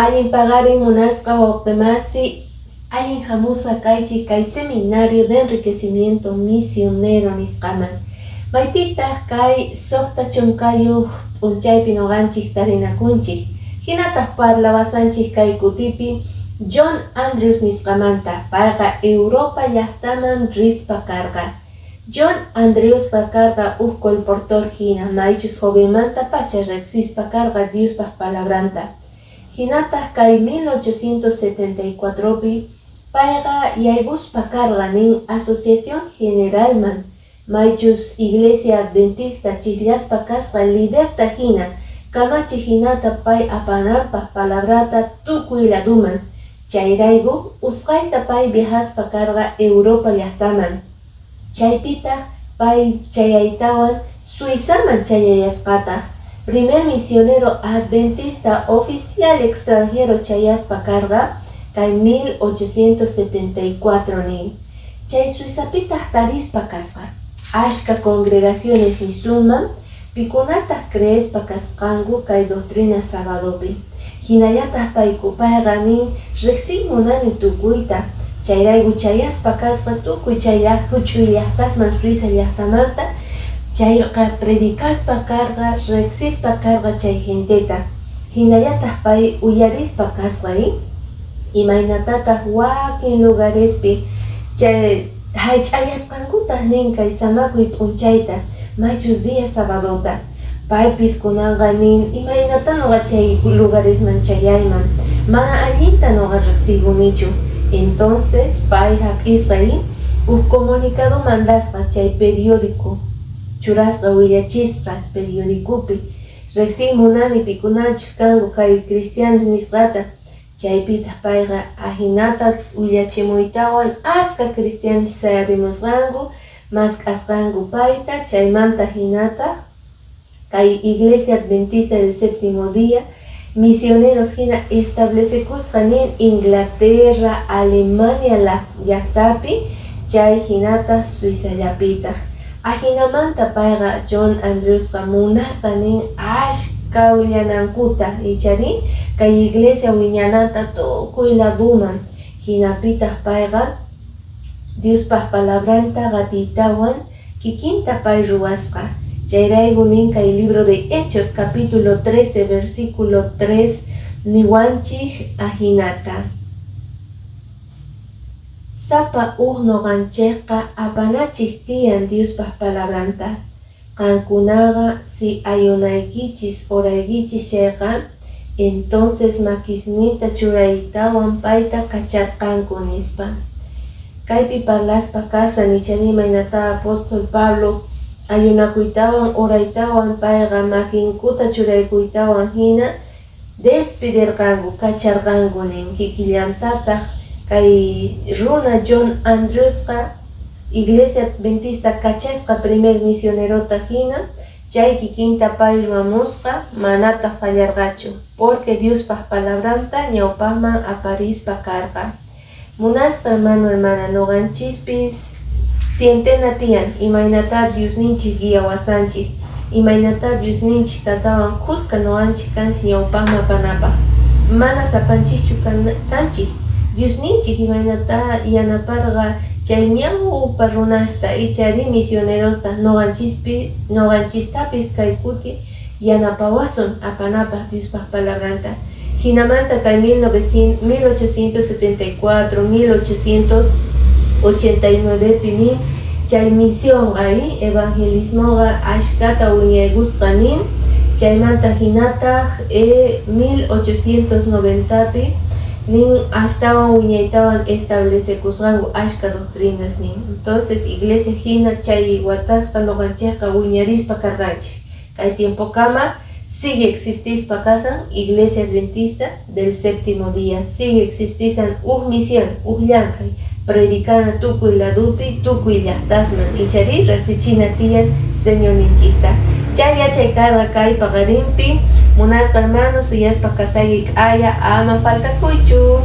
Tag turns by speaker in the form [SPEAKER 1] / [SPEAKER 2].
[SPEAKER 1] Allin paqarin munasqa wawqimasi, allin hamusqa kaychik kay Seminario de Enriquecimiento Misionero nisqaman. Maypitaq kay 60 p'unchaypi nuqanchik tarinakunchik. Hinataq parlawasanchik kay kutipi John Andrews nisqamanta, payqa Europa llaqtaman rispa karqa. John Andrewsqa karqa uj colportor hina, maychus jovenmantapacha riqsispa karqa Diospaq palabranta. Hinataq kay 1874pi payqa yaykuspa karqa nin Asociación Generalman, maychus Iglesia Adventista chiqllaspa kasqa liderta hina, kamachi hinata pay apananpaq palabrata tukuy laduman. Chayrayku usqayta pay viajaspa karqa Europa llaqtaman. Chaypitaq pay chayaytawan Suizaman chayayasqataq. Primer misionero adventista oficial extranjero chayaspa karqa kay 1874 nin. Chay Suizapitaq tarispa kasqa ashka congregaciones nisunman, pikunataq creespa kasqanku kay doctrina sabadopi. Hinallataq payqa nin riqsiy munani tukuyta. Chayrayku chayaspa kasqa tukuy chay huch'uy llaqtasman Suiza llaqtamanta, chayqa predicaspa karqa, riqsispa karqa chay genteta. Hinallataq pay uyarispa kasqa imaynatataq wakin lugarespi chay haych'allasqankutaq nin kay samakuy p'unchayta, maychus día sabadota. Paypis kunanqa nin imaynata nuqa chay lugaresman chayayman, mana allinta nuqa riqsiykunichu. Entonces pay hap'isqa uj comunicado mandasqa chay periódico churasqa willachisqa periodicopi riqsiy munani pikunachus kanku kay cristianos nisqata. Chaypitaq payqa ahinata willachimuytawan aska cristianos sayarimusqanku mask'asqanku payta. Chaymanta hinataq kay Iglesia Adventista del Séptimo Día misioneros hina establesekusqa nin Inglaterra, Alemania llaqtapi, chay hinataq Suizallapitaq. Ahinamanta payqa John Andrewsqa munarqa nin ashka willanankuta, ichari kay iglesia wiñananta tukuy laduman. Hinapitaq payqa Diospaq palabranta qatiytawan kikinta pay ruwasqa. Chayrayku nin kay libro de Hechos capítulo 13 versículo 3 niwanchik ahinata: Sapa uj nuqanchikqa apanachik tiyan Diospaq palabranta. Qankunaqa si ayunaykichis oraykichis chayqa, entonces makisninta churaytawan payta kacharqanku nispa. Kaypi parlaspa kasan ichari imaynata apóstol Pablo ayunakuytawan oraytawan payqa makinkuta churaykuytawan hina despidirqanku, kacharqanku nin. Kikillantataq kay runa John Andrewsqa Iglesia Adventista kachasqa primer misionerota hina, chay kikinta pay ruwamusqa, manataq fallarqachu, porque Diospaq palabranta ñawpaqman aparispa karqa. Munasqa hermano, hermana, nuqanchispis sientena tiyan imaynata Diosninchik guiawasanchik, imaynata Diosninchik tatawan kuska nuqanchik kanchik ñawpaqman apanapaq. Mana sapanchikchu kanchik. Diosninchik imaynata yanaparqa chay ñawpa runasta ichari misionerosta, nuqanchispi nuqanchistapis kay kuti yanapawasun apanapaq Diospaq palabranta. Hinamanta kay 1874, 1889pi nin chay misionqa evangelismoqa ashkata wiñaykusqa nin. Chaymanta hinataq 1890pi nin astawan wiñaytawan establesekusqanku ashka doctrinas nin. Entonces iglesia hina chay watasqa nuqanchikqa wiñarispa karqanchik. Kay tiempokama sigue existispa kasan Iglesia Adventista del Séptimo Día, sigue existisan uj misión, uj llank'ay, predicana tukuy ladupi, tukuy llaqtasman, ichari riqsichina tiyan Señorninchikta. Chay yachay karqa kay paqarinpi. Munasqa hermano, suyaspa kasayki k'aya, ama faltakuychu.